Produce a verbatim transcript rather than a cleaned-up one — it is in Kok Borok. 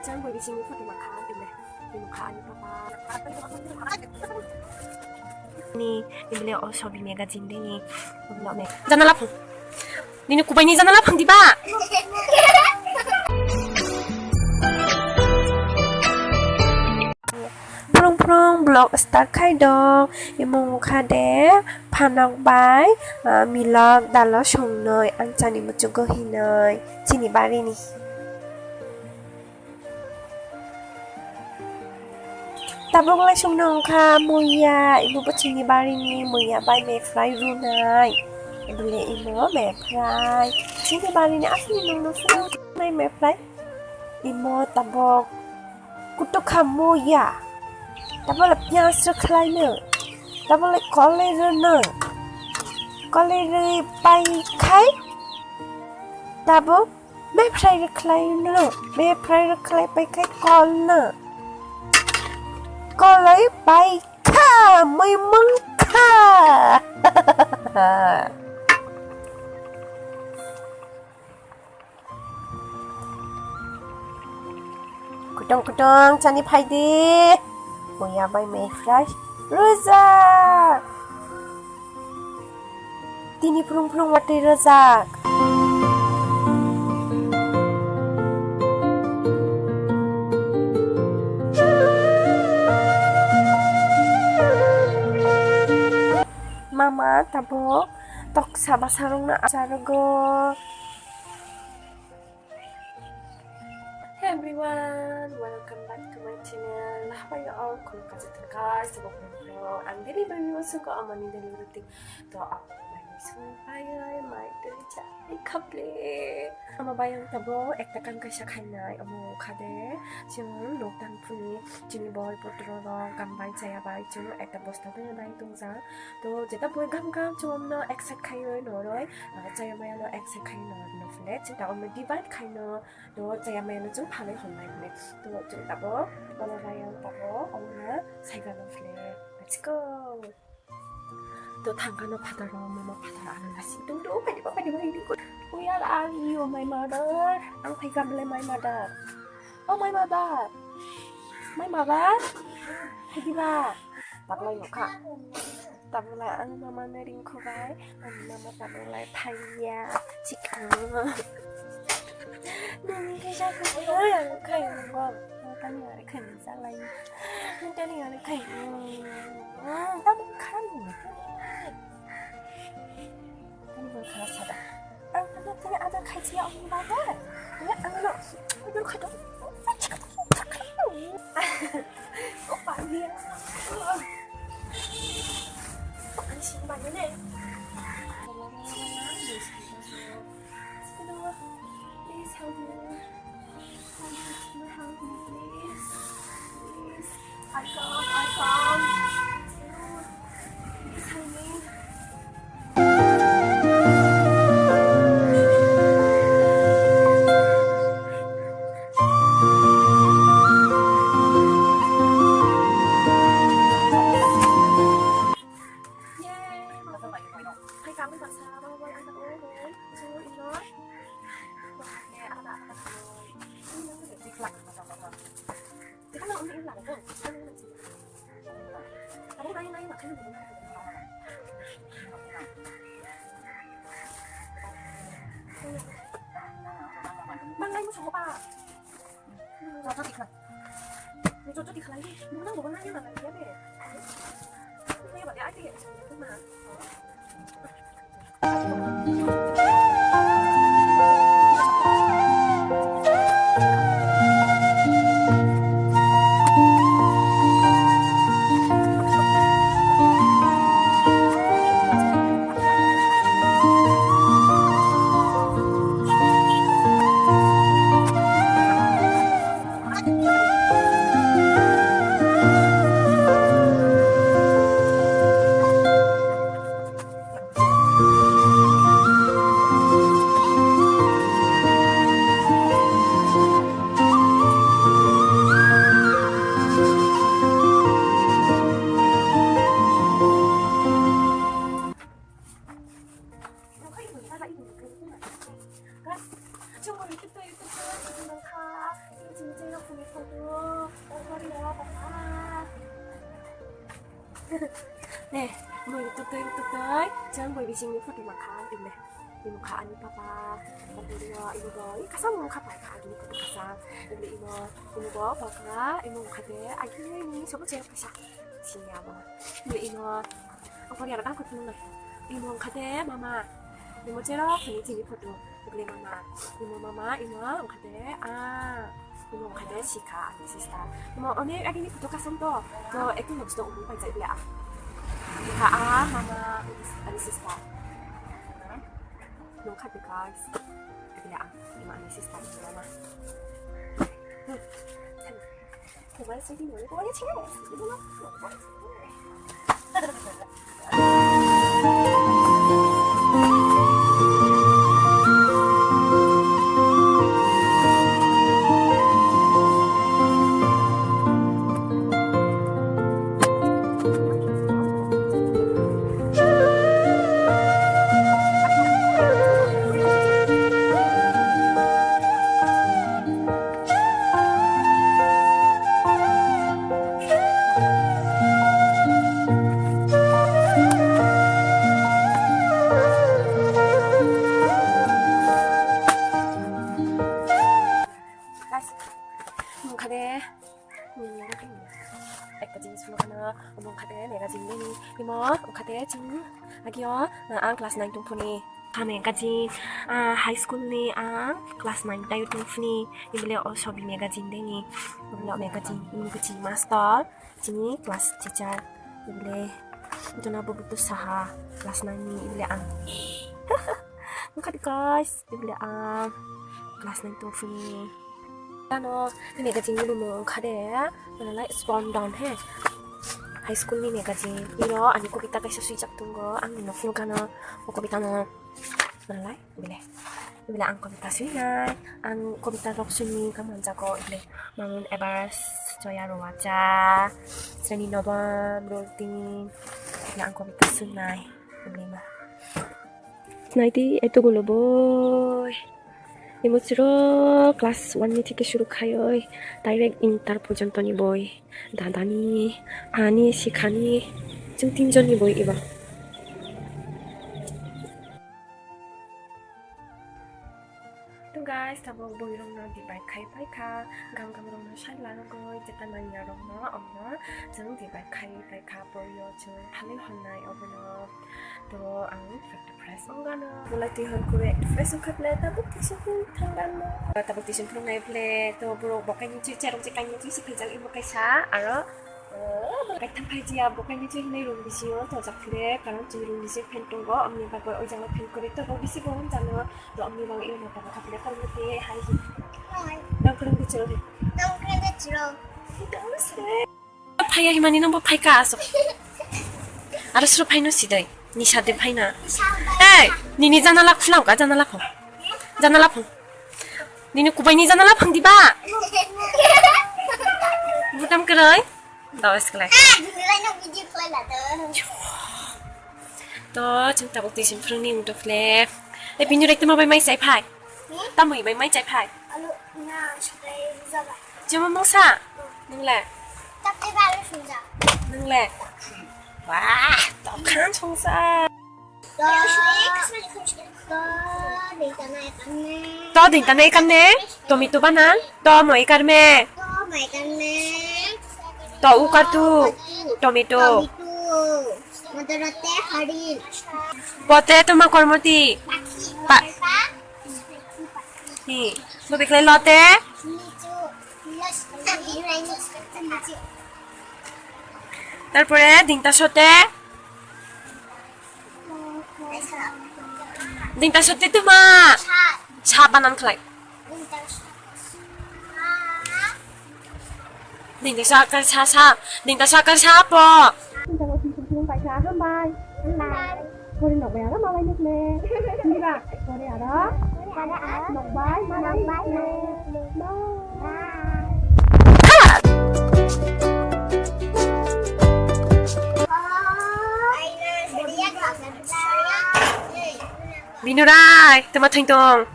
Ang bo bisingni photo mankha, ang tongmani, tongmani papa. Ni, ni bole o sobi magazine de ni. Janala phung. Nini kubai ni janala phang diba? Phrung phrung vlog start khai dong. Imung kha de phanok bai, ah, milok dalo songnoi ang chani muchungo hinoi chini barini. Tabuk lai songno wngkha muiya, imo bo chini barini muiya bai meprai runai. Ebole imo meprai. Chini barini asli nungno phunuknai meprai. Imo tabuk kutuk kha muiya. Tabole piyaj rwkhlai no. Tabole koloi rwno. Koloi rwi pai khai. Tabuk Meprai rwkhlai no, meprai rwkhlai pai khai kol no. Koloi pai kha, mui mung kha. Kutong kutong chani phai di. Muiya bai meprai rwjak. Tini phrung phrung watwi rwjak. Mama tabuk toksa bwsarokno acharogo. Hey everyone, welcome back to my channel. Lahai o khulumkha jotono guys, ang daily baby o suko amani daily routine. To ang mai sung pai mai tei cha khaple. Ama bayang tabo ekta kam kaisa khainai omo khade. Chwng lockdown phuni chini boi potro rok gam bai chaya bai chwng ekta bosta dena dai tongja. To jeta boi gam gam chwng omno accept khaioi noroi. Ah, chaya maya no accept khai no, no phile, chwng ta omo divide khai no, to chaya maya no chwng phalai hwnlai hwnle. To chwng tabo, omo bai ang tabo, omo na saigano phile. Let's go. To thangkano phataro, mama phataro, ano nasi tung tung, phaidi ba, phaidi ba, hindi ko. We are, are you, my mother? Ang phai gamle, my mother. Oh, my mother. My mother. Phaidi ba. Taklai no kha. Tabulai ang mama no ringkho bai, ang mama tabulai phaiya, chikha. Nini kisa kha, ang khai nungo. Tani are khai nungo, salai. Tani are khai nungo. Tamo kha nungo. Tani bo kha sada. Ang ano tani ada khai siya ang mama. Ya, ang ano. Ano khai dong. Opa dia. Ang sing ba ne. Please help me. Help me, help me, please. Please. I come, I come. Please help me. Mangai mo sabo ba. Joto tikhlai. Joto tikhlai. Nang bo nang ya nang ya be. Nang ya ba de ai de. Ne, bui tuktui tuktui, chwng bui bisingni photo mankha, ine. Imo kha ani papa, papa ino, imo bo, i kasam imo kha pai kha, ani photo kasam, imo, imo, imo bo, papa, imo kha de, agini, sobo chwng kaisa. Sini abo. Bile imo. Ang pori aro tang kutung nai. Imo wngkha de mama. Imo chero khani chini photo. Bile mama. Imo mama, imo wngkha de. Ah. Imo wngkha de Sikha, ani sister. Imo onek agini photo kasam to. To ekdin lobs to umung pai jai bile ah. Sikha ah, mama, ani sister. Wngkha de guys. Bile ah, imo ani sister, imo mama. Wngkha de, ekta jinis phunukha no, omo wngkha de magazine nini, imo wngkha de chini agio, ang class nine tongphuni. Kha magazine, ah, high school ni ang class nine tai tongphuni, ibole o sobi magazine de ni, ibole o magazine, ini bithi master, chini class teacher, ibole jona bo butu saha class nine ni ibole ang. Wngkha de guys, ibole ang class nine tongphuni. Ano, ini magazine ni bumo wngkha de, like, Spondon he. High school ni magazine. Iro ani kobita kaisa swijak tongo, ang nini phunukha no, o kobita no. Nalai, bile. Bile ang kobita swinai. Ang kobita rok swini kamanjago, bile. Mamun Evers, Joya Rowacha, Sreni Nobam, Rorting. Bile ang kobita swinai. Bile ma. Naidi, eto gulo boy. Imo chwrw class one ni theke suru khaioi, direct inter porjonto ni boi. Dadani, ani, sikhani, chwng tinjon ni boi iba. To guys, tabuk boi rokno divide khai paikha, gam gam rokno sai larogoi, jeta manya rokno omno chwng divide khai paikha, boio chwng phalwi honnai obono. To ang ekta fresh wng gano. Bolai twi hor kube ekta fresh wng kha ble, tabuk tuition phung thang gano. Tabuk tuition phung nai ble, to borok bo kaini chui charok je kaini chui si phaijak imo kaisa, aro, eh, kaitham phai jia bo kaini chui hinwi room bisingo tojak phire, karon chini room bising fan tongo, amni bagwi o jaga fan kwrwi tongo, bisi bo wng jano, to amni bagwi imo mata bwkha phire, karon twi hai hi. Hai. Nang kwrwng bichiro. Nang kwrwng bichiro. Phaiya himani nangbo phaika aswk. Aro sro phaino sidai. Nisa de phaina. Ei, nini janala khulao ka, janala phang. Janala phang. Nini kubai ni janala phang diba? Butam kwrwi. Dawa siklai. To, chwng tabuk tuition phwrwngni wngtokle. Ei, bini rai tamo bai mai chai phai? Hmm? Tamo bai mai chai phai? Alu, na, sakai, rujaba. Chuma mungsa? Hmm. Nungle? Tapte ba alu sunja. Nungle? Wah, tokhan sungsa. To, to, ding tana ekam ne. To, ding tana ekam ne. Tomato bana. To, mo ekar me. To, mo ekar ne. To, ukar tu. Tomato. Tomato. Motor rote harin. Pote tuma kormoti. Pa. Hi. Bo biklai lote. Tarpore dingta sote. Dingta sote tuma. Sa banan khlai. Dingta sa kar sa sa. Dingta sa kar sa po. Dingta bo sing sing sing pai sa. Hambai. Hambai. Kori nok bai aro malai nuk le. Diba? Kori aro. Nok bai malai nuk le. Bye. Binurai, tama thang tong.